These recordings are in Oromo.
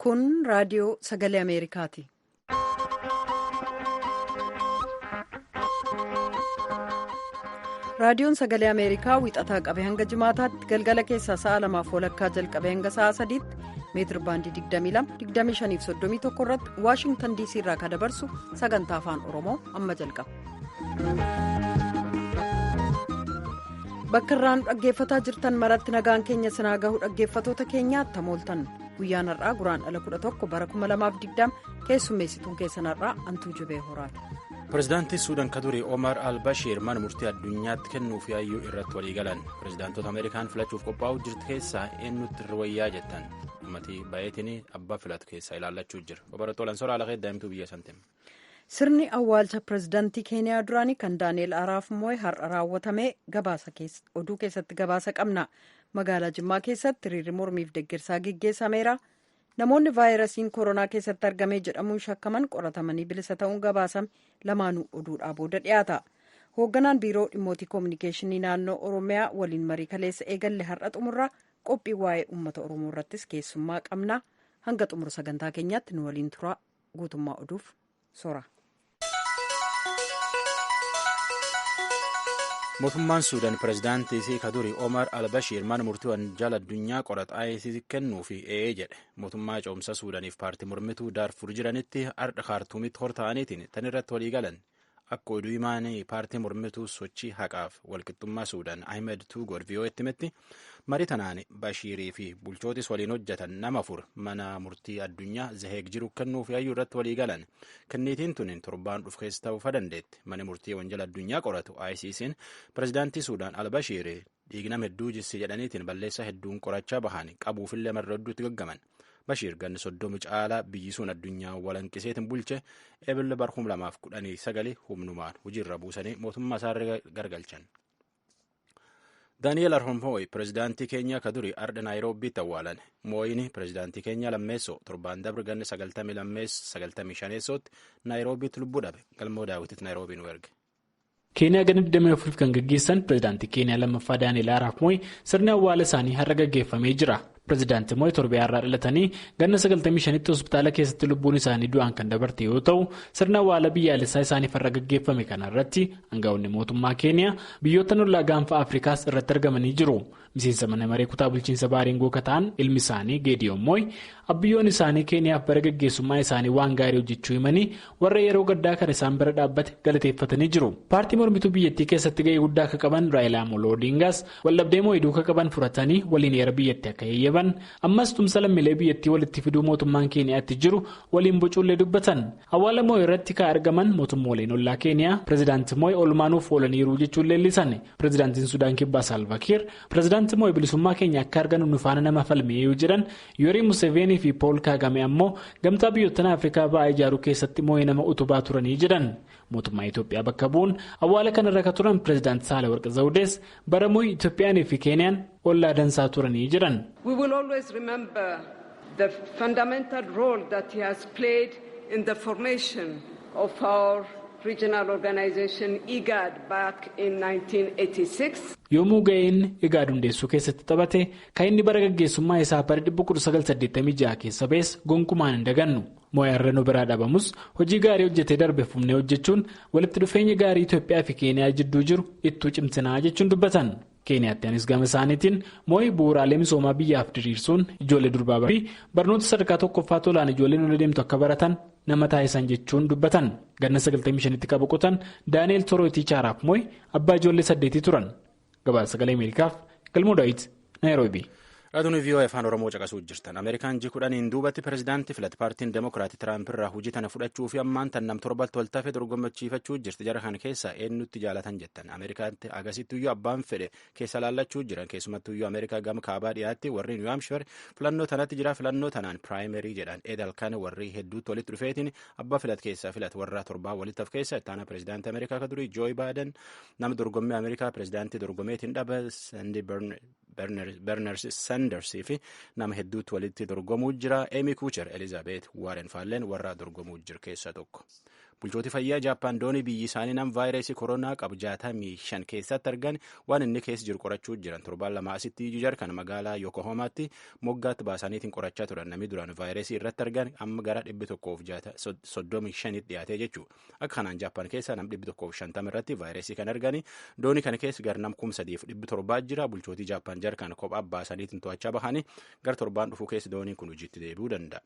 Kun raadiyoo sagalee Ameerikaati. Raadiyoon sagalee Ameerikaa wixataa qabee hanga jimaataatti galgala keessaa sa'a lamaaf walakkaa jalqabee hanga sa'a sadiitti meetir baandii 22 25 31 irratti Waashingtan DC irraa kan dabarsu sagantaa afaan Oromoo amma jalqaba. Bakka irraan dhaggeeffataa jirtan maratti nagaan keenya sinaa gahu dhaggeeffatoota keenya tamooltan guyyaan har'aa guraan dhala 11 bara 2020 keessummeessituun keessan har'aa Antuu Jubee Horaati. Pireezidaantii Suudaan ka ture Omar al-Bashir mana murtii addunyaatti kennuuf yaayyuu irratti walii galan. Pireezidaantota Ameerikaan filachuuf qophaa'uu jirtu keessaa eenyutti irra wayyaa jettan? Uummatii baay'eetiin abbaa filatu keessaa ilaallachuu jira. Obaratoo Lansoora Alaqee daa'imtuu biyya santiin. Sirni awwaalcha pireezidaantii Keeniyaa duraanii kan Daani'el Araaf Mooyi har'a raawwatamee oduu keessatti gabaasa qabna. Magaalaa Jimmaa keessatti hiriirri mormiif deeggarsaa geggeessameera. Namoonni vaayirasiin koronaa keessatti argamee jedhamuun shakkaman qoratamanii bilisa ta'uun gabaasame lamaanuu oduudhaa booda dhiyaata. Hoogganaan biiroo dhimmootii koominikeeshinii naannoo Oromiyaa waliin marii kaleessa eegalle har'a xumurraa qophii waa'ee uummata Oromoo irrattis keessummaa qabna. Hanga xumura sagantaa keenyaatti nu waliin turaa guutummaa oduuf sora. Mootummaan Suudaan pireezidaantii isii ka duri Omar al-Bashir mana murtii wanjaala addunyaa qorata ICC kennuufi ee jedhe. Mootummaa ce'umsa Suudaaniif paartii mormituu Daarfur jiranitti ardha Kaartuumitti hortaa'aniitiin tan irratti walii galan. Akka oduu himaanii paartii mormituu sochii haqaaf walqixxummaa Suudaan Ahmed Tuugoor VOA'tti himetti marii tanaan Bashiirii fi bulchootis waliin hojjetan nama afur mana murtii addunyaa Zeheeg jiru kennuuf yaayyuu irratti walii galan. Kenniitiin tun torbaan dhufu keessa ta'uu fa dandeetti. Mana murtii wanjala addunyaa qoratu ICC'n pireezidaantii Suudaan Albashiir dhiignam hedduu jisse jedhaniitiin balleessaa hedduun qorachaa bahan qabuufillee marra hedduutti gaggaman. Bashiir ganni 30 caalaa biyyi sun addunyaa walanqiseetiin bulche ebile bar 2019 humnumaan hojiirra buusanii mootummaa isaarra gargalchan. Daani'eel Arap Mooyi pireezidaantii Keenyaa ka duri ardha Naayiroobiitti awwaalan. Mooyiin pireezidaantii Keenyaa lammeessoo torbaan dabre ganni 95tti Naayiroobiitti lubbuu dhabe. Galmoo daawwititti Naayiroobii nu erge. Keeniyaa ganna 24 kan gaggeessan pireezidaantii Keeniyaa lammaffaa Daani'eel Arap Mooyi sirni awwaala isaanii har'a gaggeeffamee jira. Pireezidaantii Mooyi torbee har'aa dhalatanii ganna 95tti hospitaala keessatti lubbuun isaanii du'aan kan dabarte yoo ta'u sirna awwaala biyyaalessaa isaaniif har'a gaggeeffame kana irratti aangaa'onni mootummaa Keeniyaa biyyoota ollaa gaanfa Afrikaas irratti argamanii jiru. Miseensa mana maree kutaa bulchiinsa Baaringoo kan ta'an ilmi isaanii Geediyoon Mooyi abiyyoon isaanii Keeniyaaf bara gaggeessummaa isaanii waan gaarii hojjechuu himanii warra yeroo gaddaa kan isaan bira dhaabbate galateeffatanii jiru. Paartii mormituu biyyattii keessatti gahee guddaa akka qaban Raayilaa Amoloo Odingaas waldhabdee Mooyi duukaa qaban furatanii waliin heera biyyattii akka eeyyaban ammas tumsa lammiilee biyyattii walitti fiduu mootummaan Keeniyaatti jiru waliin bocuullee dubbatan. Awwaala Mooyi irratti kan argaman mootummooleen ollaa Keeniyaa pireezidaantii Mooyi olmaanuuf oolaniiru jechuun leellisan. Pireezidaantiin Sudaan Kibbaa Saalvaakiir pireezidaantii Mooyi bilisummaa keenya akka argannu nu faana nama falmee yoo jedhan Yoorii Museveenii fi Pool Kaagame ammoo gamtaa biyyoottan Afrikaa ba'aa ijaaruu keessatti Mooyi nama utubaa turanii jedhan. Mootummaa Itoophiyaa bakka bu'uun awwaala kanarra kan turan pireezidaantii Saahilawarq Zawudees bara Mooyi Itoophiyaanii fi Keeniyaan ollaa dansaa turanii jedhan. We will always remember the fundamental role that he has played in the formation of our regional organization IGAD back in 1986. Yommuu ga'een IGAD hundeessuu keessatti taphate kan inni bara gaggeessummaa isaa bara 1986 keessa ba'es gonkumaan hin dagannu. Mooyi har'a nu biraa dhabamus hojii gaarii hojjetee darbe fufnee hojjechuun walitti dhufeenya gaarii Itoophiyaa fi Keeniyaa jidduu jiru ittuu cimsinaa jechuun dubbatan. Keeniyaatti anis gama isaaniitiin mooyi bu'uuraalee misoomaa biyyaaf diriirsuun ijoollee durbaa fi barnoota sadarkaa tokkoffaa tolaan ijoolleen ol deemtu akka baratan nama taasisan jechuun dubbatan. Ganna 95tti qabu qotan Daani'eel Torootii Chaaraaf mooyi abbaa ijoollee 8 turan. Gabaasa sagalee Ameerikaaf Galmoo Daawit Naayiroobii. Raadiyoon VOA afaan Oromoo caqasuu jirtan. Ameerikaan ji 10 duubatti pireezidaantii filate paartiin Demokiraatii Tiraamp irraa hojii tana fudhachuu fi ammaan tan nam torbatti wal tafe dorgommachiifachuu jirti. Jara kana keessa eenyutti jaalatan jettan. Ameerikaatti agasittuyyuu abbaan fedhe keessa laallachuu jiran. Keessumattuyyuu Ameerikaa gama kaabaa dhiyaatti warri Niw Haamshire filannoo tanatti jira. Filannoo tanaan piraayimerii jedhan. Edal kan warri hedduutti walitti dhufeetiin abbaa filat keessaa filat warra torbaa walitti af keessa itti aanaa pireezidaantii Ameerikaa ka durii Jooyi Baaden nama dorgommii Ameerikaa pireezidaantii dorgomeetiin dhaba Sandi Berners Sanders fi nama hedduutti walitti dorgomuu jira. Amy Kucher, Elizabeth Warren faalleen warra dorgomuu jiru keessaa tokko. Bulchooti fayyaa Jaappaan doonii biyyi isaanii nam vaayirasii koronaa qabu 65 keessatti argan waan inni keessa jiru qorachuu jiran. Torbaan lama asitti iyyuu jarkan magaalaa Yokohomaatti moggaatti baasaniitiin qorachaa turan. Namni duraan vaayirasii irratti argan amma gara 135 dhiyaatee jechuudha. Akka kanaan Jaappaan keessa nam 150 irratti vaayirasii kan argani. Doonii kana keessa gara nam 3,700 jira. Bulchootii Jaappaan jarkan kophaa baasaniitiin to'achaa bahanii gara torbaan dhufuu keessa dooniin kun hojiitti deebi'uu danda'a.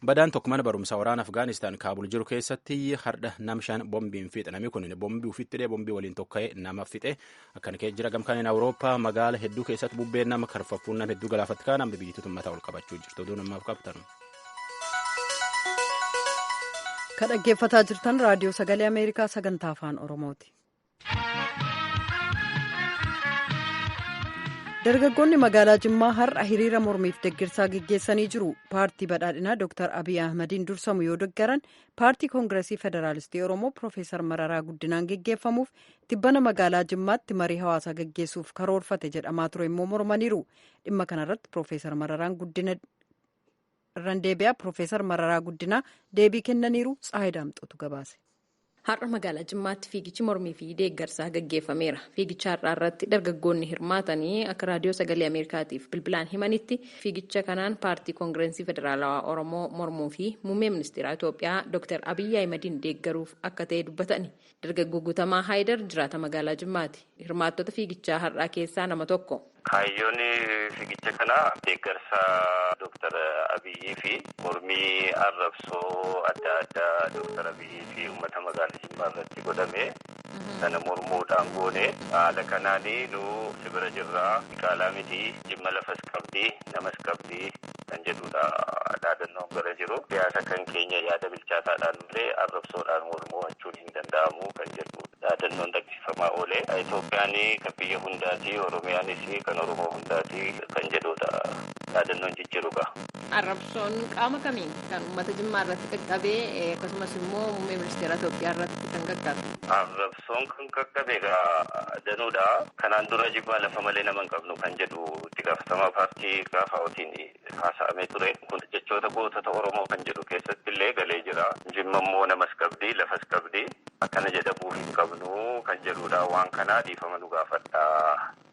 Badaan tokko mana barumsaa waraana Afgaanistaan Kaabul jiru keessatti hardha nam 5 bombiin fixe. Namni kun bombii ofitti hidhee bombii waliin tokka'ee nama fixe. Akkana keessa jira. Gamkaaniin Awurooppaa magaala hedduu keessatti bubbeen nama karfaffuun nama hedduu galaafatti kaan amma biyyattuu mataa ol qabachuu jirtu. Oduu namaaf qabtan. Kan dhaggeeffataa jirtan raadiyoo sagalee Ameerikaa sagantaa afaan Oromooti. Dargaggoonni magaalaa Jimmaa har'a hiriira mormiif deeggarsaa geggeessanii jiru. Paartii badhaadhinaa Dr. Abiy Ahmadiin dursamu yoo deeggaran, paartii Koongireesii Federaalistii Oromoo Profeesar Mararaa Guddinaan geggeeffamuuf tibbana magaalaa Jimmaatti marii hawaasaa geggeessuuf karoorfate jedhamaa ture immoo mormaniiru. Dhimma kanarratti Profeesar Mararaan Guddina irraan deebi'aa Profeesar Mararaa Guddinaa deebii kennaniiru. Tsaayi Daamxootu gabaase. Har'a magaalaa Jimmaatti fiigichi mormii fi deeggarsaa gaggeeffameera. Fiigicha har'aa irratti dargaggoonni hirmaatanii akka raadiyoo sagalee Ameerikaatiif bilbilaan himanitti, fiigicha kanaan paartii Koongireensii Federaalawaa Oromoo mormuu fi muummee ministeera Itoophiyaa Dr. Abiyyi Ahimadiin deeggaruuf akka ta'e dubbatani. Dargaggoo Guutamaa Haayidar jiraata magaalaa Jimmaati. Hirmaattota fiigichaa har'aa keessaa nama tokko. Kaayyoon fiigicha kanaa deeggarsa Dr. Abiyyii fi mormii arrabsoo adda addaa Dr. Abiyyii fi uummata magaalaa Jimmaa irratti godhame sana mormuudhaan goone. Haala kanaan nu si bira jirraa, qaalaa miti, Jimma lafas qabdi namas qabdi kan jedhudha dhaadannoon gara jiru. Siyaasa kan keenya yaada bilchaataadhaan malee arrabsoodhaan mormuu'achuun hin danda'amu kan jedhu dhaadannoon dhaggeeffamaa oole. Itoophiyaan kan biyya hundaati, Oromiyaanis kan Oromoo hundaati kan jedhudha dhaadannoon jijjiiruudha. Arrabsoon qaama kamiin kan uummata Jimmaa irratti qaqqabee, akkasumas immoo muummee ministeera Itoophiyaa irratti kan qaqqabe? Arrabsoon kan qaqqabe danuudha. Kanaan dura Jimmaa lafa malee nama hin qabnu kan jedhu itti gaafatamaa paartii gaafa haasa'amee ture. Kun jechoota gootota Oromoo kan jedhu keessatti illee galee jira. Jimma immoo namas qabdi, lafas qabdi. Akkana jedhamuu hin qabnu kan jedhudha. Waan kanaa dhiifama nu gaafadha.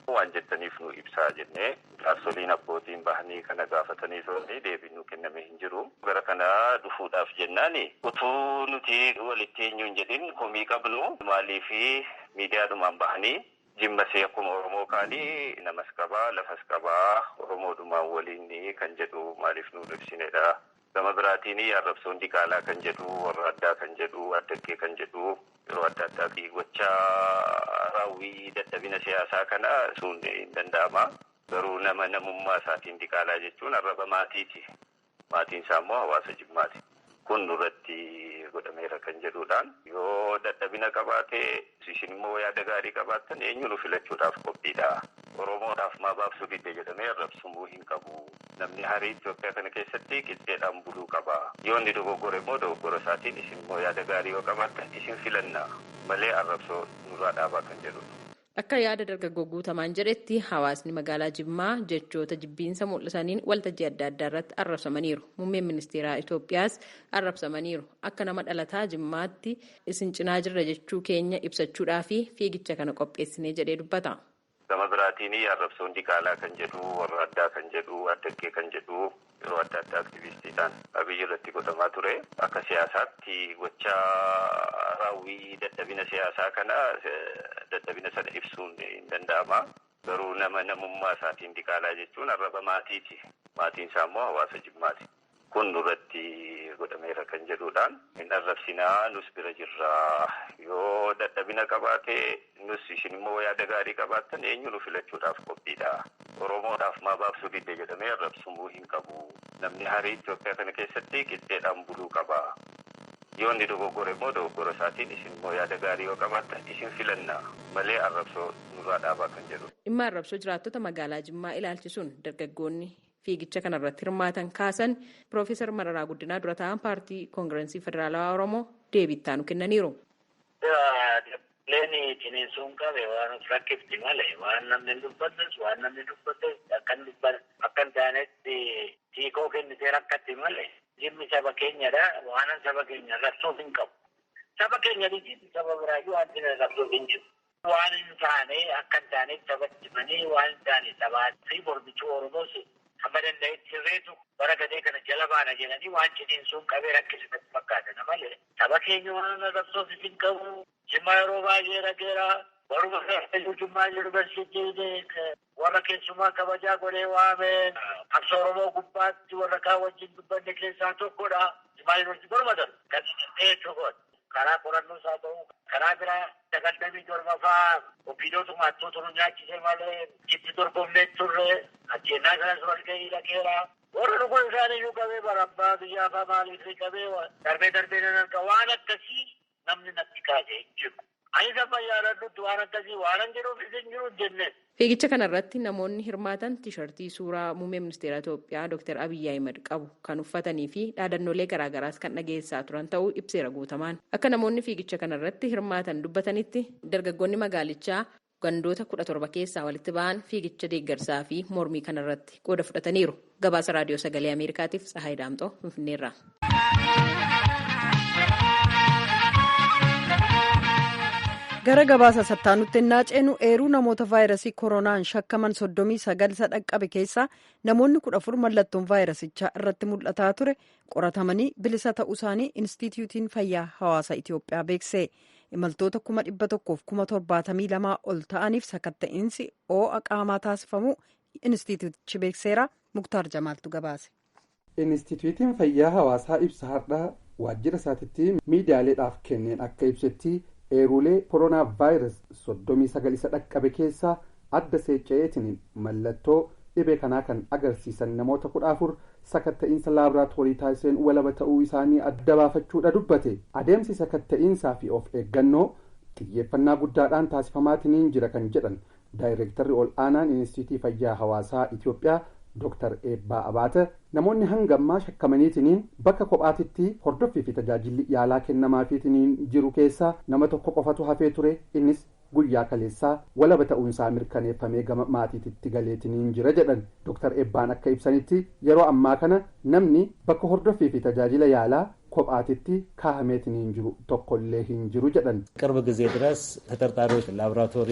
Waan jettaniif nu ibsaa jennee jaarsoliin abbootiin bahanii kana gaafatanii turanii deebiin nu kenname hin jiru. Gara kana dhufuudhaaf jennaan utuu nuti walitti eenyu hin jedhin komii qabnu maaliifi miidiyaadhumaan bahanii Jimma see akkuma Oromoo kaanii namas qabaa lafas qabaa Oromoodhumaan waliin kan jedhu maaliif nu ibsinedha. Gama biraatiin arrabsoon diqaalaa kan jedhu, warra addaa kan jedhu, addaggee kan jedhu yeroo adda addaa gocha raawwii dadhabina siyaasaa kana sun hin danda'ama. Garuu nama namummaa isaatiin diqaalaa jechuun arraba maatiiti. Maatiin isaa immoo hawaasa Jimmaati. Kun nurratti godhameera kan jedhuudhaan yoo dadhabina qabaate isin immoo yaada gaarii qabaattan eenyu nu filachuudhaaf qophiidha. Oromoodhaaf maa baabsuu didde jedhamee arrabsumuu hin qabu. Namni harii Itoophiyaa kana keessatti qixxeedhaan buluu qaba. Yoo inni dogoggore immoo dogoggora isaatiin isin immoo yaada gaarii yoo qabaattan isin filanna malee arrabsoo nurraa dhaabaa kan jedhudha. Akka yaada dargaggoo Guutamaan jedhetti, hawaasni magaalaa Jimmaa jechoota jibbiinsa mul'isaniin waltajjii adda addaa irratti arrabsamaniiru. Muummeen ministeeraa Itoophiyaas arrabsamaniiru. Akka nama dhalataa Jimmaatti isin cinaa jirra jechuu keenya ibsachuudhaa fi fiigicha kana qopheessinee jedhee dubbata. Gama biraatiin arrabsoon diqaalaa kan jedhu, warra addaa kan jedhu, addaggee kan jedhu yeroo adda addaa aktivistiidhaan Abiyyi irratti godhamaa ture. Akka siyaasaatti gocha raawwii dadhabina siyaasaa kana dadhabina sana ibsuun hin danda'ama. Garuu nama namummaa isaatiin diqaalaa jechuun arraba maatiiti. Maatiin isaa immoo hawaasa Jimmaati. Kun nurratti godhameera kan jedhuudhaan hin arrabsinaa, nus bira jirraa, yoo dadhabina qabaate nus isin immoo yaada gaarii qabaattan eenyu nu filachuudhaaf qophiidha. Oromoodhaaf maa baabsuu didde jedhamee arrabsumuu hin qabu. Namni harii Itoophiyaa kana keessatti qixxeedhaan buluu qaba. Yoo inni dogoggore immoo dogoggora isaatiin isin immoo yaada gaarii yoo qabaattan isin filanna malee arrabsoo nurraa dhaabaa kan jedhu. Dhimma arrabsoo jiraattota magaalaa Jimmaa ilaalchisuun dargaggoonni fiigicha kanarratti hirmaatan kaasan, Piroofeesar Mararaa Guddinaa dura ta'an paartii Koongirensii Federaalawaa Oromoo deebii ittaanu kennaniiru. Leeni ciniinsuun qabe waan of rakkifti malee waan namni dubbates waan namni dubbates akkan dubbatan akka hin taanetti hiikoo kennitee rakkatti malee jimmi saba keenyadha waan saba keenya rabsuuf hin qabu. Saba keenya dhiisin saba biraayyuu wanti rabsuuf hin jiru. Waan hin taane akka hin taanetti sabatti himanii waan hin taane sabaa fi mormichuu Oromoos hamma danda'etti sirreetu bara gadee kana jala baana jedhanii waan ciniinsuun qabee rakkisifatti fakkaatan malee saba keenya waan rabsuuf hin qabu. Jimma yeroo baay'ee rageera. Baruma Jimmaa yuunivarsiitiin warra keessumaa kabajaa godhee waame qabsoo Oromoo gubbaatti warra kaan wajjin dubbanne keessaa tokkodha. Jimmaa yuunivarsiitii baruma darbu. Kan inni karaa qorannoo isaa ta'uu karaa biraa 97 fa'aa ofiidootu maattuu nu nyaachise malee itti dorgomnee turre ajjeennaa kanas walgahii dhaqeera. Warra dhugu isaaniiyyuu qabee barabbaa biyyaa fa'aa maaliif qabee darbee darbee nan arga waan akkasii namni natti kaasee hin jiru. Ani sama yaadadhutti waan akkasii waan hin jiruuf isin jiru hin jenne. Fiigicha kanarratti namoonni hirmaatan tiishartii suuraa muummee ministeera Itoophiyaa Dr. Abiyyi Ahimad qabu kan uffatanii fi dhaadannoolee garaagaraas kan dhageessaa turan ta'uu ibseera guutamaan. Akka namoonni fiigicha kanarratti hirmaatan dubbatanitti dargaggoonni magaalichaa gandoota 17 keessaa walitti ba'an fiigicha deeggarsaa fi mormii kanarratti qooda fudhataniiru. Gabaasa Raadiyoo Sagalee Ameerikaatiif Tsahaay Daamxoo Finfinneerraa. Gara gabaasa sattaanutti innaa ceenu eeruu namoota vaayirasii koronaan shakkaman 39 isa dhaqqabe keessaa namoonni 14 mallattoon vaayirasichaa irratti mul'ataa ture qoratamanii bilisa ta'uu isaanii Inistituutiin Fayyaa Hawaasa Itoophiyaa beekse. Imaltoota 172,072 ol ta'aniif sakatta'insi oo'a qaamaa taasifamu Inistituutichi beekseera. Muktaar Jamaaltu gabaase. Inistituutiin Fayyaa Hawaasaa ibsa har'aa waajjira isaatitti miidiyaaleedhaaf kenneen akka ibsetti eerulee koronaa vaayirus 39 isa dhaqqabe keessaa adda seecca'eetiin mallattoo dhibee kanaa kan agarsiisan namoota 14 sakatta'iinsa laaboraatoorii taasiseen walaba ta'uu isaanii adda baafachuudha dubbate. Adeemsi sakatta'iinsaa fi of eeggannoo xiyyeeffannaa guddaadhaan taasifamaatiniin jira kan jedhan daayireektarri ol aanaan Inistituutii Fayyaa Hawaasaa Itoophiyaa Dr. Eebbaa Abaate namoonni hanga ammaa shakkamaniitiniin bakka kophaatitti hordoffii fi tajaajilli yaalaa kennamaafiitiniin jiru keessaa nama tokko qofatu hafee ture, innis guyyaa kaleessaa walaba ta'uunsaa mirkaneeffamee gama maatiititti galeetiniin jira jedhan. Dr. Eebbaan akka ibsanitti yeroo ammaa kana namni bakka hordoffii fi tajaajila yaalaa kophaatitti kaahameetiniin jiru tokkollee hin jiru jedhan. ቅርብ ጊዜ ድረስ ተጠርጣሪዎች ላቦራቶሪ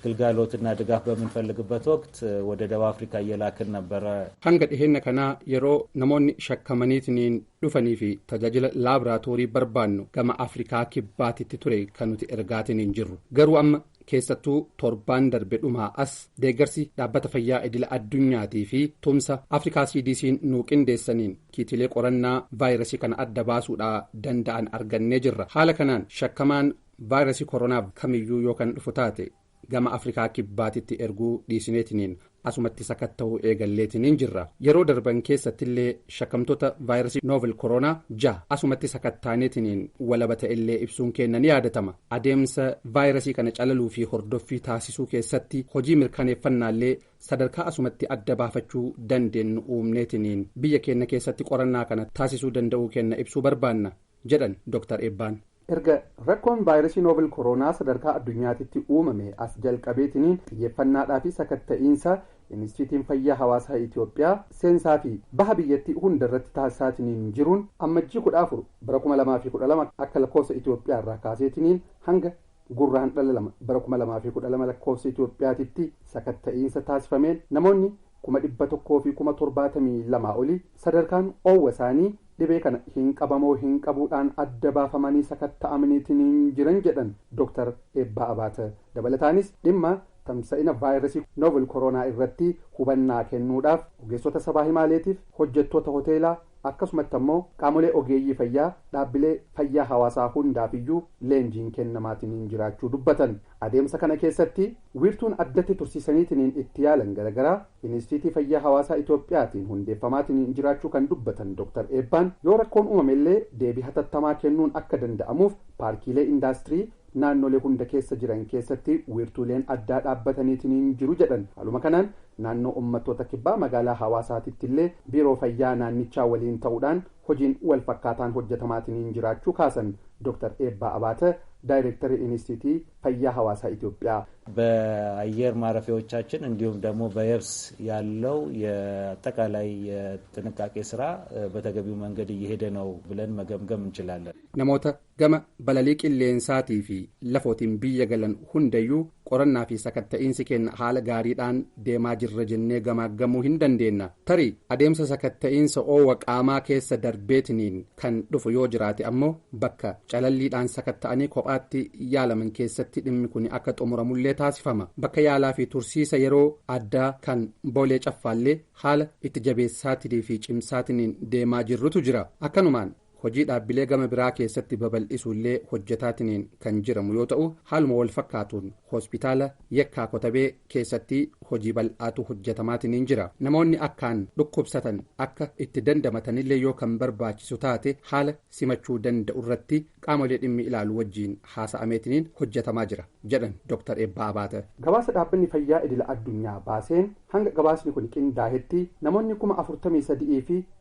ግልጋሎትና ድጋፍ በምንፈልግበት ወቅት ወደ ደቡብ አፍሪካ እየላክን ነበረ። Hanga dhiheenya kanaa yeroo namoonni shakkamaniitiniin dhufanii fi tajaajila laaboraatoorii barbaannu gama Afrikaa kibbaatitti ture kan nuti ergaatiniin jirru. Garuu amma keessattuu torbaan darbe dhumaa as deeggarsi dhaabbata fayyaa idila addunyaatii fi tumsa Afrikaa CDC'n nuu qindeessaniin kiitilee qorannaa vaayirasii kana adda baasuudhaa danda'an argannee jirra. Haala kanaan shakkamaan vaayirasii koronaaf kamiyyuu yoo kan dhufu taate gama Afrikaa kibbaatitti erguu dhiisineetiniin asumatti sakatta'uu eegalleetiniin jirra. Yeroo darban keessattillee shakkamtoota vaayirasii noovil koronaa 6 asumatti sakattaaneetiniin walaba ta'ellee ibsuun kenna ni yaadatama. Adeemsa vaayirasii kana calaluu fi hordoffii taasisuu keessatti hojii mirkaneeffannaallee sadarkaa asumatti adda baafachuu dandeenyu uumneetiniin biyya keenya keessatti qorannaa kana taasisuu danda'uu kenna ibsuu barbaanna jedhan Dr. Eebbaan. Erga rakkoon vaayirasii noovil koronaa sadarkaa addunyaatitti uumame as jalqabeetiniin xiyyeeffannaadhaa fi sakatta'iinsa Inistituutiin Fayyaa Hawaasaa Itoophiyaa seensaa fi baha biyyattii hunda irratti taasisaatiniin jiruun ammajjii 14 bara 2012 akka lakkoofsa Itoophiyaa irraa kaaseetiniin hanga gurraan dhala 2 bara 2012 lakkoofsa Itoophiyaatitti sakatta'iinsa taasifameen namoonni 172,072 olii sadarkaan oowwa isaanii dhibee kana hin qabamoo hin qabuudhaan adda baafamanii sakatta'amaniitiin jiran jedhan Dr. Eebbaa Abaate. Dabalataanis dhimma tamsa'ina vaayirasii noovil koronaa irratti hubannaa kennuudhaaf ogeessota sabaa himaaleetiif hojjettoota hoteelaa akkasumatti ammoo qaamolee ogeeyyii fayyaa dhaabbilee fayyaa hawaasaa hundaafiyyuu leenjiin kennamaatiniin jiraachuu dubbatan. Adeemsa kana keessatti wiirtuun addatti tursiisaniitiniin itti yaalan garagaraa Inistituutii Fayyaa Hawaasaa Itoophiyaatiin hundeeffamaatiniin jiraachuu kan dubbatan Dr. Eebbaan yoo rakkoon uumamellee deebii hatattamaa kennuun akka danda'amuuf paarkiilee indaastirii naannolee hunda keessa jiran keessatti wiirtuuleen addaa dhaabbataniitiniin jiru jedhan. Haaluma kanaan naannoo uummattoota kibbaa magaalaa hawaasaatitti illee biiroo fayyaa naannichaa waliin ta'uudhaan hojiin wal fakkaataan hojjetamaatiniin jiraachuu kaasan Dr. Eebbaa Abaate. Daayireektarri Inistiitii Fayyaa Hawaasaa Itoophiyaa. በአየር ማረፊያዎቻችን እንዲሁም ደግሞ በየብስ ያለው የአጠቃላይ የጥንቃቄ ስራ በተገቢው መንገድ እየሄደ ነው ብለን መገምገም እንችላለን። Namoota gama balalii qilleensaatii fi lafootiin biyya galan hundayyuu qorannaa fi sakatta'iinsi keenya haala gaariidhaan deemaa jirra jennee gamaaggamuu hin dandeenna. Tarii adeemsa sakatta'iinsa oowwa qaamaa keessa darbeetiniin kan dhufu yoo jiraate ammoo bakka calalliidhaan sakatta'anii kophaatti yaalaman keessatti dhimmi kun akka xumuramullee taasifama. Bakka yaalaa fi tursiisa yeroo addaa kan Boolee Caffaallee haala itti jabeessaatii fi cimsaatiniin deemaa jirrutu jira. Akkanumaan hojii dhaabbilee gama biraa keessatti babal'isuullee hojjetaatiniin kan jiramu yoo ta'u, haaluma wal fakkaatuun hospitaala Yakkaa Kotabee keessatti hojii bal'aatu hojjetamaatiniin jira. Namoonni akkaan dhukkubsatan akka itti dandamatanillee yoo kan barbaachisu taate haala simachuu danda'u irratti qaamolee dhimmi ilaalu wajjiin haasa'ameetiniin hojjetamaa jira jedhan Dr. Eebbaa Abaata. Gabaasa dhaabbanni fayyaa idila addunyaa baaseen hanga gabaasni kun qindaahetti namoonni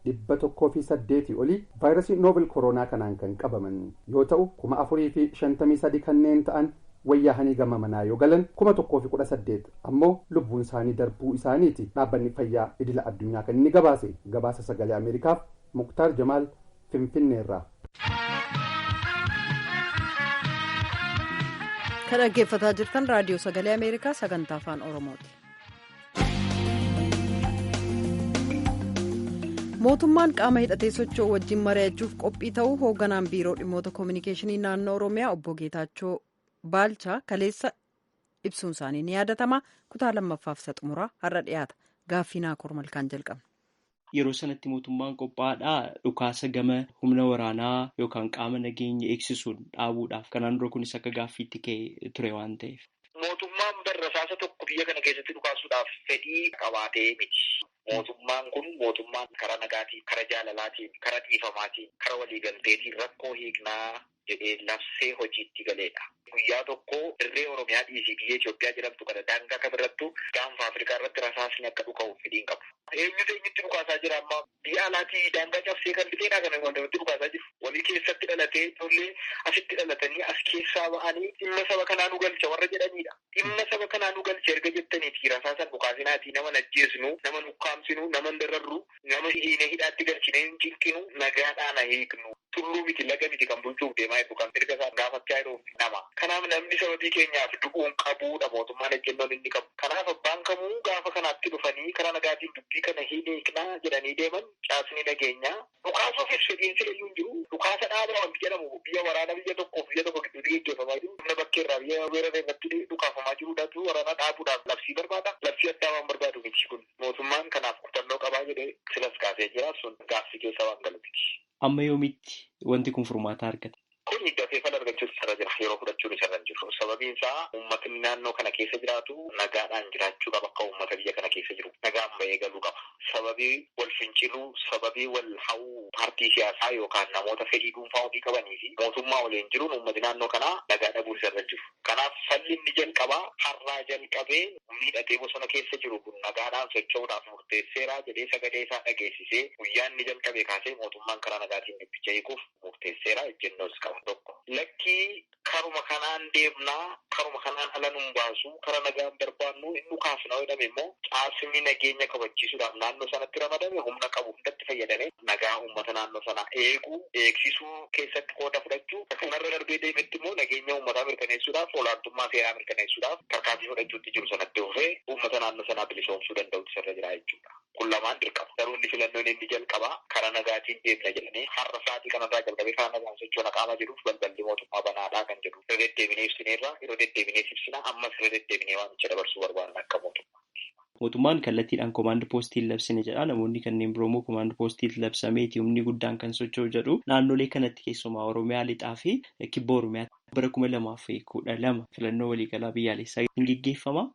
43,108 olii vaayirasii novel koronaa kanaan kan qabaman yoo ta'u, 4,053 kanneen ta'an wayyaahanii gama manaa yoo galan, 1,018 ammoo lubbuun isaanii darbuu isaaniiti dhaabbanni fayyaa idila addunyaa kan inni gabaase. Gabaasa Sagalee Ameerikaaf Muktaar Jamaal Finfinneerraa. Kan dhaggeeffataa jirtan Raadiyoo Sagalee Ameerikaa sagantaa Afaan Oromooti. Mootummaan qaama hidhatee socho'u wajjin mari'achuuf qophii ta'uu hoogganaan biiroo dhimmoota koominikeeshinii naannoo Oromiyaa obbo Geetaachoo Baalchaa kaleessa ibsuun isaanii ni yaadatama. Kutaa lammaffaaf isa xumuraa har'a dhiyaata. Gaaffii Naakoor Malkaan jalqabna. Yeroo sanatti mootummaan qophaa'aadhaa dhukaasa gama humna waraanaa yookaan qaama nageenya eegsisuun dhaabuudhaaf kanaan dura kunis akka gaaffiitti ka'e ture waan ta'eef. Mootummaan barrasaasa tokko biyya kana keessatti dhukaasuudhaaf fedhii qabaatee miti. Mootummaan kun mootummaan karaa nagaatiin, karaa jaalalaatiin, karaa dhiifamaatiin, karaa waliigalteetiin rakkoo hiiknaa jedhee labsee hojiitti galeedha. Guyyaa tokko dirree Oromiyaa dhiisii biyya Itoophiyaa jedhamtu kana daangaa kamirrattu gaanfa Afrikaa irratti rasaasni akka dhuka'u fedhiin qabu. Eenyutu eenyutti dhukaasaa jira amma? Biyya alaatii daangaa cabsee kan dhufeedha kana wanti dhukaasaa jiru. Walii keessatti dhalatee ijoollee asitti dhalatanii as keessaa ba'anii dhimma saba kanaa nu galcha warra jedhanidha. Dhimma saba kanaa nu galcha erga jettaniiti rasaasan dhukaasinaatii nama najjeesnu, nama nukkaamsinu, nama dararru, nama hiine hidhaatti galchine hin cinqinu, nagaadhaan hiiknu. Tulluu miti laga miti kan bulchuuf deemaa jiru kan mirga isaa gaafachaa jiru nama. Kanaaf namni sababii keenyaaf du'uun qabuudha mootummaan ejjennoon inni qabu. Kanaaf abbaan kamuu gaafa kanaatti dhufanii karaa nagaatiin dubbii kana hin hiiknaa jedhanii deeman caasni nageenyaa. Dhukaasuufis fedhiin silayyuu hin jiru. Dhukaasa dhaabaa wanti jedhamu biyya waraana biyya tokkoof biyya tokko gidduutti gaggeeffamaa jiru. Humna bakkeerraa biyya weerara irratti dhukaafamaa jiruudhaatu waraana dhaabuudhaaf labsii barbaada. Labsii addaa waan barbaadu miti kun. Mootummaan kanaaf kutannoo qabaa jedhee silas kaasee jira sun gaaffii keessa waan galu miti. Amma yoomitti wanti kun furmaata argata? Kun dafee fala argachuun isarra jira. Yeroo fudhachuun isarra hin jiru. Sababiin isaa uummatni naannoo kana keessa jiraatu nagaadhaan jiraachuu qaba. Akka uummata biyya kana keessa jiru nagaan bahee galuu qaba. Sababii wal finciluu, sababii wal hawuu paartii siyaasaa yookaan namoota fedhii dhuunfaa ofii qabanii fi mootummaa waliin jiruun uummati naannoo kanaa nagaa dhabuun isarra hin jiru. Kanaaf falli inni jalqabaa har'aa jalqabee miidhatee bosona keessa jiru kun nagaadhaan socho'uudhaaf murteesseeraa jedhee sagalee isaa dhageessisee guyyaa inni jalqabee kaasee mootummaan karaa nagaatiin dubbicha hiikuuf murteesseeraa ejjennoos qaba. Tokko lakkii karuma kanaan deemnaa karuma kanaan ala nun baasu kara nagaan barbaannu inni kaasna jedhame immoo caasni nageenya kabachiisuudhaaf naannoo sanatti ramadame humna qabu hundatti fayyadame nagaa uummata naannoo sanaa eeguu eegsisuu keessatti qooda fudhachuu kanarra darbee deemetti immoo nageenya uummataa mirkaneessuudhaaf olaantummaa seeraa mirkaneessuudhaaf tarkaanfii fudhachuutti jiru sanatti dhufee uummata naannoo sanaa bilisoomsuu danda'utu sirra jira jechuudha. Kun lamaan dirqama. Garuu inni filannoon inni jalqabaa karaa nagaatiin deemna jedhanii har'a sa'aatii kanarraa jalqabee karaa nagaan sochoona qaama jedhuuf balballi mootummaa banaadhaa kan jedhu. Yeroo deddeebinee ibsineerra, yeroo deddeebinee ibsina, ammas yeroo deddeebinee waamicha dabarsuu barbaanna akka mootummaa. Mootummaan kallattiidhaan koomaand poostiin labsine jedha. Namoonni kanneen biroo immoo koomaand poostiin labsameeti humni guddaan kan socho'u jedhu. Naannolee kanatti keessumaa Oromiyaa lixaa fi kibba Oromiyaa bara 2012 filannoo waliigalaa biyyaalessaa hin gaggeeffama.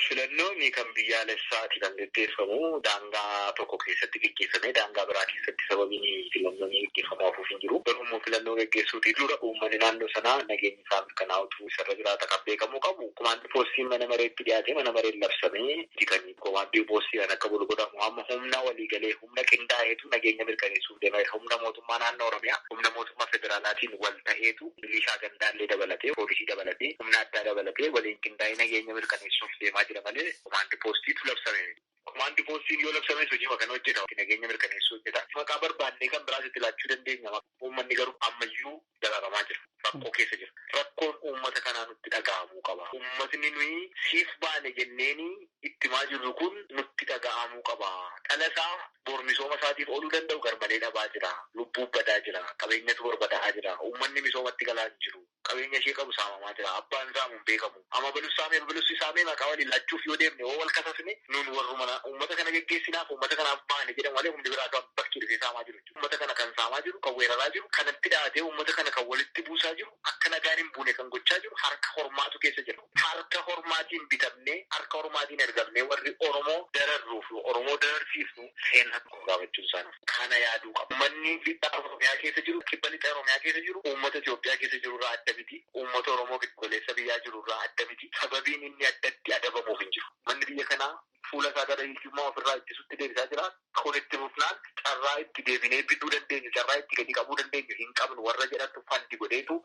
Filannoo Filannoon kan biyyaalessaati kan geggeeffamu daangaa tokko keessatti geggeeffamee daangaa biraa keessatti sababiin filannoon geggeeffamu hafuuf hin jiru. Garuu immoo filannoo geggeessuutii dura uummanni naannoo sanaa nageenyi isaa mirkanaa'utu isarra jiraata kan beekamuu qabu. Komaandii poostii mana mareetti dhiyaatee mana mareen labsamee kan komaandii poostii kan akka bulu godhamu amma humna waliigalee humna qindaa'eetu nageenya mirkaneessuuf deema. Humna mootummaa naannoo Oromiyaa humna mootummaa federaalaatiin wal ta'eetu milishaa gandaallee dabalatee poolisii dabalatee humna addaa dabalatee waliin qindaa'ee nageenya mirkaneessuuf deemaa jira malee komaandii poostiitu labsame. Komaandii poostiin yoo labsame hojii kana hojjeta. Nageenya mirkaneessuu hojjeta. Maqaa barbaannee kan biraas itti laachuu dandeenya. Uummanni garuu ammayyuu dararamaa jira. Rakkoo keessa jira. Rakkoon uummata kanaa nutti dhaga'amuu qaba. Uummatni nuyi siif baane jenneeni ittimaa jirru kun nutti dhaga'amuu qaba. Dhala isaa bor misooma isaatiif ooluu danda'u garmalee dhabaa jira. Lubbuu badaa jira. Qabeenyatu barbadaa'aa jira. Uummanni misoomatti galaa hin jiru. Qabeenya ishee qabu saamamaa jira. Abbaan saamu hin beekamu. Amma balus saamee balus saamee maqaa waliin laachuuf yoo deemne yoo wal kasasne nuun warruma uummata kana geggeessinaaf uummata kanaaf baane jedhamu malee humni biraa kan bakkee dhufee saamaa jiru. Uummata kana kan saamaa jiru, kan weeraraa jiru, kanatti dhaatee uummata kana kan walitti buusaa jiru, akka nagaan hin buune kan gochaa jiru harka hormaatu keessa jira. Harka hormaatiin bitamnee, harka hormaatiin ergamnee warri Oromoo dararruuf, Oromoo dararsiifnu seenaa gaafachuun isaanii kana yaaduu qabu. Uummanni lixa Oromiyaa keessa jiru, kibba lixa Oromiyaa keessa jiru, uummata Itoophiyaa keessa jiru irraa adda miti. Uummata Oromoo giddu-galeessa biyyaa jiru irraa adda miti. Sababiin inni addatti adabamuuf hin jiru. Manni biyya kanaa fuula isaa gara hiyyummaa ofirraa ittisutti deebisaa jira. Kun itti fufnaan carraa itti deebinee bidduu dandeenyu, carraa itti gadi qabuu dandeenyu hin qabnu warra jedhantu fandi godheetu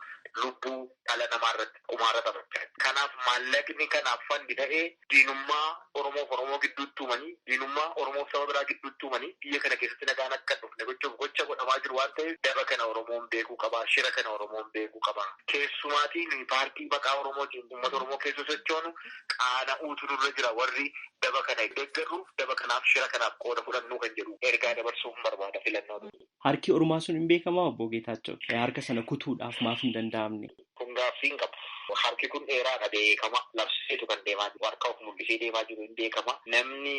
lubbuu dhala namaa irratti qumaara taphachaa jira. Kanaaf maallaqni kanaaf fandi ta'ee diinummaa Oromoof Oromoo gidduutti uumanii, diinummaa Oromoof saba biraa gidduutti uumanii biyya kana keessatti nagaan akka hin dhufne gochuuf gocha godhamaa jiru waan ta'eef daba kana Oromoon beekuu qaba, shira kana Oromoon beekuu qaba. Keessumaatiin paartii maqaa Oromootiin uummata Oromoo keessa sochoonu qaana'uutu nurra jira warri daba kana deeggarruuf daba kanaaf shira kanaaf qooda fudhannuu kan jedhu ergaa dabarsuuf barbaada filannoo. Harki ormaa sun hin beekamaa obbo Geetaachoo? Harka sana kutuudhaaf maaf hin danda'amne? Kun gaaffii hin qabu. Harki kun dheeraadha beekama. Labseetu kan deemaa jiru. Harka of mul'isee deemaa jiru hin beekama. Namni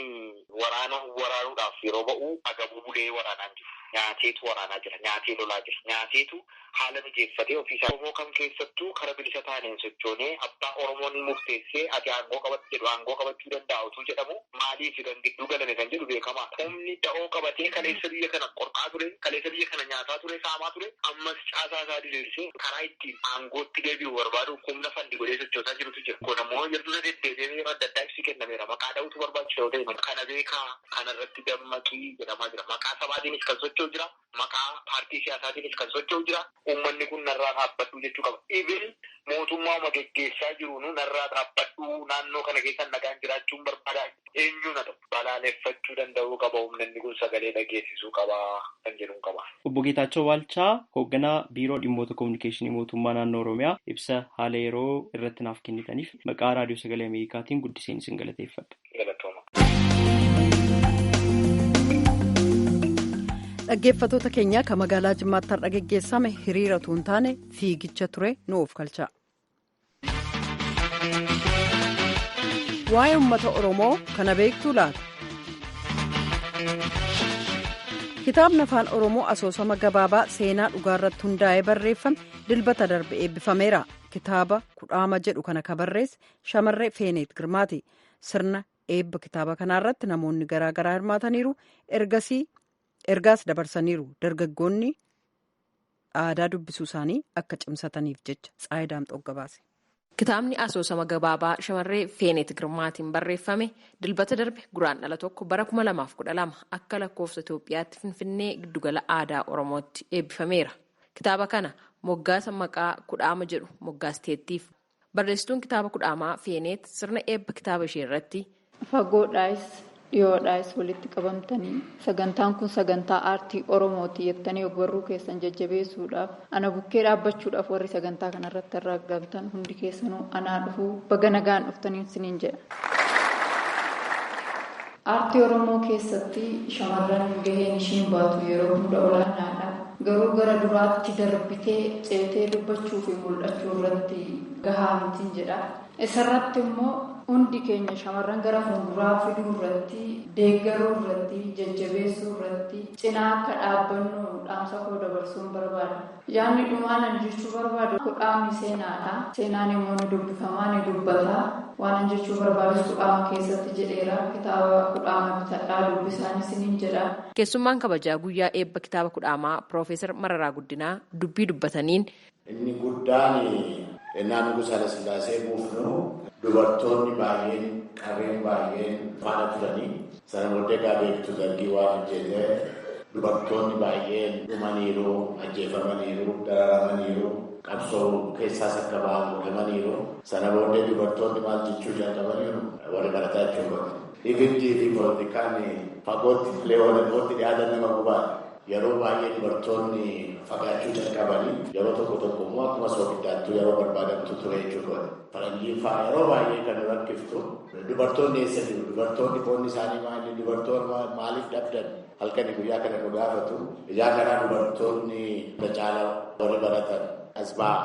waraana waraanuudhaaf yeroo ba'u agabuu bulee waraanaa jiru. Nyaateetu waraanaa jira. Nyaatee lolaa jira. Nyaateetu haala mijeeffatee ofiisaa. Oromoo kam keessattuu kara bilisa taaneen sochoonee abbaa Oromoon murteessee ati aangoo qabatti jedhu aangoo qabachuu danda'a utuu jedhamu maaliif kan gidduu galame kan jedhu beekama. Humni da'oo qabatee kaleessa biyya kana qorqaa ture, kaleessa biyya kana nyaataa ture, saamaa ture, ammas caasaa isaa diriirsee karaa ittiin aangootti deebi'u barbaadu humna fandi godhee sochoosaa jirutu jira. Kun ammoo yeroo deddeebi'ee yeroo adda addaa ibsi kennameera. Maqaa dha'utu barbaachisa yoo ta'e kana beekaa kanarratti dammaqii jedhamaa jira. Maqaa sabaatiinis kan socho'u jira. Maqaa paartii siyaasaatiinis kan socho'u jira. Uummanni kun narraa dhaabbadhu jechuu qaba. Ibin mootummaa geggeessaa jiru narraa dhaabbadhu naannoo kana keessa nagaan jiraachuun barbaada. Eenyuun haa ta'u balaaleffachuu danda'uu qaba. Humni kun sagalee dhageessisuu qaba kan jedhuun qaba. Obbo Geetaachoo Baalchaa hoogganaa Biiroo Dhimmoota Kominikeeshinii Mootummaa Naannoo Oromiyaa ibsa haala yeroo irratti naaf kennitaniif maqaa Raadiyoo Sagalee Ameerikaatiin guddiseen isin galateeffadha. Galatooma. Dhaggeeffattoota keenya kan magaalaa Jimmaatti har'a geggeessame hiriira utuu hin taane fiigicha ture nu of galcha. Waa'ee uummata Oromoo kana beektuu laata? Kitaabni afaan Oromoo asoosama gabaabaa seenaa dhugaarratti hundaa'ee barreeffame dilbata darbe eebbifameera. Kitaaba kudhaama jedhu kana kan barreesse shamarree Feeneet Girmaati. Sirna eebba kitaaba kanaarratti namoonni garaa garaa hirmaataniiru. Ergaas dabarsaniiru. Dargaggoonni aadaa dubbisuu isaanii akka cimsataniif jecha Tsaayidaam Xoggabaase. Kitaabni asoosama gabaabaa shamarree Feeneet Girmaatiin barreeffame dilbata darbe guraandhala 1 bara 2012 akka lakkoofsa Itoophiyaatti Finfinnee giddugala aadaa Oromootti eebbifameera. Kitaaba kana moggaasa maqaa kudhaama jedhu moggaasteettiif. Barreessituun kitaaba kudhaamaa Feeneet sirna eebba kitaaba ishee irratti. Fagoodhaas dhiyoodhaas walitti qabamtanii sagantaan kun sagantaa aartii Oromooti jettanii ogbarruu keessan jajjabeessuudhaaf ana bukkee dhaabbachuudhaaf warri sagantaa kanarratti argamtan hundi keessanuu anaa dhufuu baga nagaan dhuftanii isiniin jedha. Aartii Oromoo keessatti shamarran gaheen ishiin baatu yeroo hunda olaanaadha. Garuu gara duraatti darbitee ceetee dubbachuu fi mul'achuu irratti gahaa mitiin jedha. Isarratti immoo hundi keenya shamarran gara fuulduraa fiduu irratti, deeggaruu irratti, jajjabeessuu irratti cinaa akka dhaabbannu dhaamsa koo dabarsuun barbaada. Yaadni dhumaan ani jechuu barbaadu kudhaamni seenaadha. Seenaan immoo ni dubbifamaa ni dubbata. Waan ani jechuu barbaadus kudhaama keessatti jedheera. Kitaaba kudhaama bitadhaa dubbisaan isiniin jedha. Keessummaan kabajaa guyyaa eebba kitaaba kudhaamaa Piroofeesar Mararaa Guddinaa dubbii dubbataniin. Inni guddaan ennaa Nugusa Hayilasillaasee buufnu dubartoonni baay'een qarreen baay'een faana turanii sana booddee egaa beektu dargii waan hojjetee dubartoonni baay'een dhumaniiru, ajjeefamaniiru, dararamaniiru, qabsoo keessaas akka ba'an godhamaniiru. Sana booddee dubartoonni maal jechuu jalqabaniiru warri barataa jechuudha. Ibiddii fi poolitikaan fagootti malee walitti dhiyaatan nama gubaadha. Yeroo baay'ee dubartoonni fagaachuu jalqabanii yeroo tokko tokko immoo akkuma soogiddaattuu yeroo barbaadamtu ture jechuudha. Faranjiin fa'aa yeroo baay'ee kan rakkiftu dubartoonni eessa jiru? Dubartoonni qoonni isaanii maali? Dubartoonni maaliif dhabdan? Halkanii guyyaa kana nu gaafatu. Ijaa kanaa dubartoonni caala warri baratan as ba'a.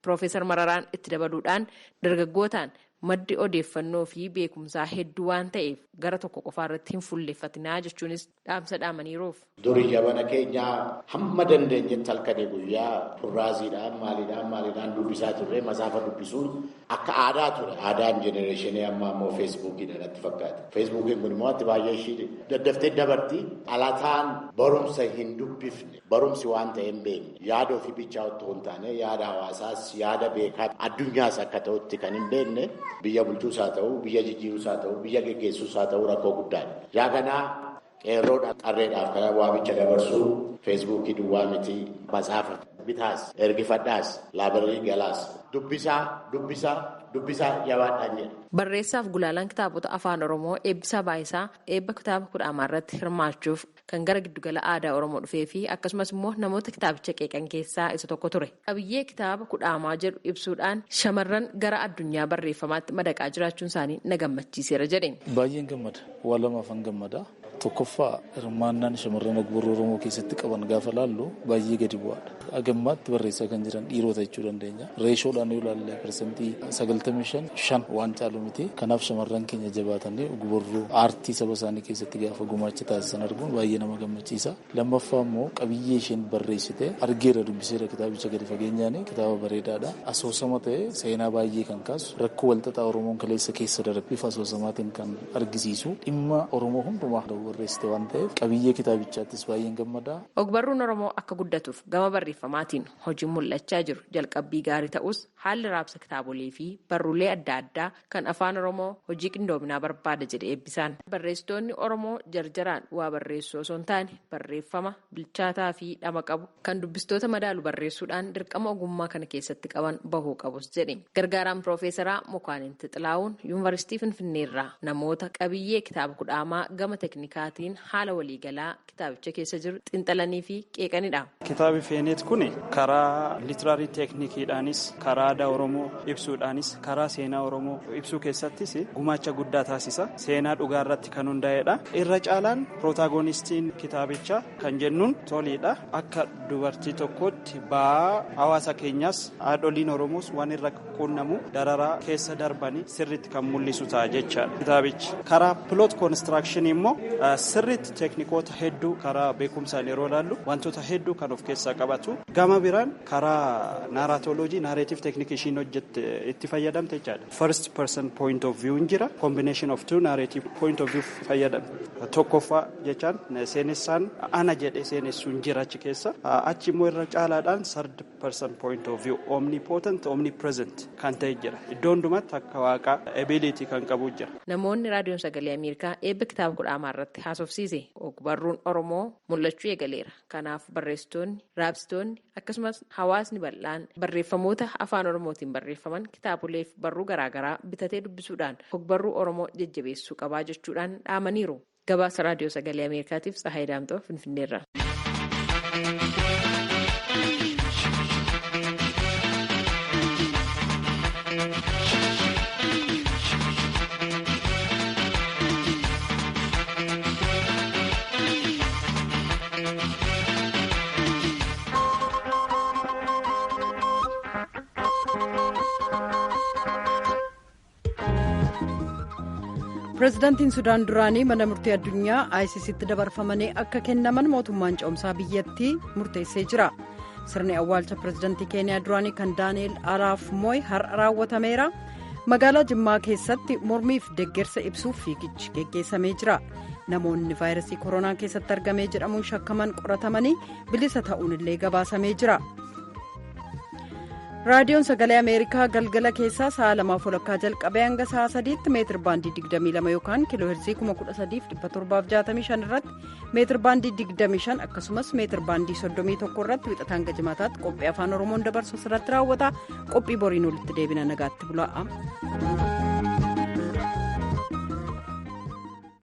Piroofeesar Mararaan itti dabaluudhaan dargaggootaan maddi odeeffannoo fi beekumsaa hedduu waan ta'eef gara tokko qofaa irratti hin fuulleeffatinaa jechuunis dhaamsa dhaamaniiruuf. Durii jabana keenyaa hamma dandeenyetti halkanii guyyaa kurraaziidhaan maaliidhaan dubbisaa turre masaafa dubbisuun akka aadaa ture. Aadaan jenereeshinii ammaa immoo feesbuukiidha natti fakkaata. Feesbuukiin kun immoo ati baay'ee ishii daddaftee dabarti. Alataan barumsa hin dubbifne barumsi waan ta'e hin beekne yaada ofii bichaa otoo hin taane yaada hawaasaas yaada beekaa addunyaas akka ta'utti kan hin beekne. Biyya bulchuus haa ta'u, biyya jijjiiruus haa ta'u, biyya geggeessuus haa ta'u rakkoo guddaadha. Yaa kanaa qeerroodha qarreedhaaf kana waamicha dabarsuu feesbuukii duwwaa miti matsaafa bitaas ergifadhaas laabirii galaas dubbisaa dubbisaa dubbisaa jabaadhaan jedha. Barreessaaf gulaalaan kitaabota afaan Oromoo Eebbisaa Baayisaa eebba kitaaba kudhaamaa irratti hirmaachuuf kan gara giddugala aadaa Oromoo dhufee fi akkasumas immoo namoota kitaabicha qeeqan keessaa isa tokko ture. Qabiyyee kitaaba kudhaamaa jedhu ibsuudhaan shamarran gara addunyaa barreeffamaatti madaqaa jiraachuun isaanii na gammachiiseera jedhe. Baay'een gammada. Waa lamaafan gammada. Tokkoffaa hirmaannaan shamarran ogbarruu Oromoo keessatti qaban gaafa laallu baay'ee gadi bu'aadha. Hagammaatti barreessaa kan jiran dhiirota jechuu dandeenya. Reeshoodhaan yoo ilaalle parsantii 95 waan caalu miti. Kanaaf shamarran keenya jabaatanii ogbarruu aartii saba isaanii keessatti gaafa gumaacha taasisan arguun baay'ee nama gammachiisa. Lammaffaa immoo qabiyyee isheen barreessite argeera dubbiseera kitaabicha gadi fageenyaan kitaaba bareedaadha. Asoosama ta'e seenaa baay'ee kan kaasu rakkoo walxaxaa Oromoon kaleessa keessa darbe bifa asoosamaatiin kan argisiisu dhimma Oromoo hundumaa barreessite waan ta'eef qabiyyee kitaabichaattis baay'een gammada. Ogbarruun Oromoo akka guddatuuf gama barreeffamaatiin hojiin mul'achaa jiru jalqabbii gaarii ta'us haalli raabsa kitaabolee fi barruulee adda addaa kan afaan Oromoo hojii qindoominaa barbaada jedhe eebbisaan. Barreessitoonni Oromoo jarjaraan waa barreessuu osoo hin taane barreeffama bilchaataa fi dhama qabu kan dubbistoota madaalu barreessuudhaan dirqama ogummaa kana keessatti qaban bahuu qabus jedhe. Gargaaraan Piroofeesaraa Mokaanint Xilaawun Yuunivarsiitii Finfinneerraa namoota qabiyyee kitaaba kudhaamaa gama teeknikaatiin haala waliigalaa kitaabicha keessa jiru xiinxalanii fi qeeqanidha. Kitaabi Feeneet kun karaa litiraarii teeknikiidhaanis karaa aadaa Oromoo ibsuudhaanis karaa seenaa Oromoo ibsuu keessattis gumaacha guddaa taasisa. Seenaa dhugaa irratti kan hundaa'edha. Irra caalaan pirootagonistiin kitaabichaa kan jennuun toliidha. Akka dubartii tokkootti ba'aa hawaasa keenyaas haadholiin Oromoos waan irra qunnamu dararaa keessa darbanii sirriitti kan mul'isu ta'a jechaadha. Kitaabichi karaa piloot koonistirakshinii immoo sirriitti teeknikoota hedduu karaa beekumsaan yeroo ilaallu wantoota hedduu kan of keessaa qabatu. Gama biraan karaa naaraatooloojii naareetiif teeknikii ishiin hojjette itti fayyadamte jechaadha. First person point of view jira. Combination of two narrative point of view fayyadamte. Tokkoffaa jechaan seenessaan ana jedhee seenessuun jira achi keessa. Achi immoo irra caalaadhaan third person point of view omnipotent omnipresent kan ta'e jira. Iddoo hundumatti akka waaqaa ability kan qabu jira. Namoonni raadiyoon sagalee Ameerikaa eebba kitaaba kudhaamaa irratti haasofsiise ogbarruun Oromoo mul'achuu eegaleera. Kanaaf barreessitoonni, raabsitoonni akkasumas hawaasni bal'aan barreeffamoota afaan Oromootiin barreeffaman kitaabolee fi barruu garaagaraa bitatee dubbisuudhaan ogbarruu Oromoo jajjabeessuu qabaa jechuudhaan dhaamaniiru. Gabaasa raadiyoo sagalee Ameerikaatiif Tsahaay Daamtoo Finfinneerra. Pireezidaantiin Sudaan duraanii mana murtii addunyaa ICCtti dabarfamanii akka kennaman mootummaan ce'umsaa biyyattii murteessee jira. Sirni awwaalcha pireezidaantii Keeniyaa duraanii kan Daani'eel Araaf Mooy har'a raawwatameera. Magaalaa Jimmaa keessatti mormiif deggersa ibsuuf fiigichi geggeessamee jira. Namoonni vaayirasii koronaa keessatti argamee jedhamuun shakkaman qoratamanii bilisa ta'uun illee gabaasamee jira. Raadiyoon Sagalee Ameerikaa galgala keessaa sa'a 2:30 jalqabee hanga sa'a 3tti meetir baandii 22 yookaan kiiloo heerzii 13765 irratti, meetir baandii 25 akkasumas meetir baandii 31 irratti wixataa hanga jimaataatti qophii afaan Oromoon dabarsu asirratti raawwata. Qophii boriin walitti deebina, nagaatti bulaa.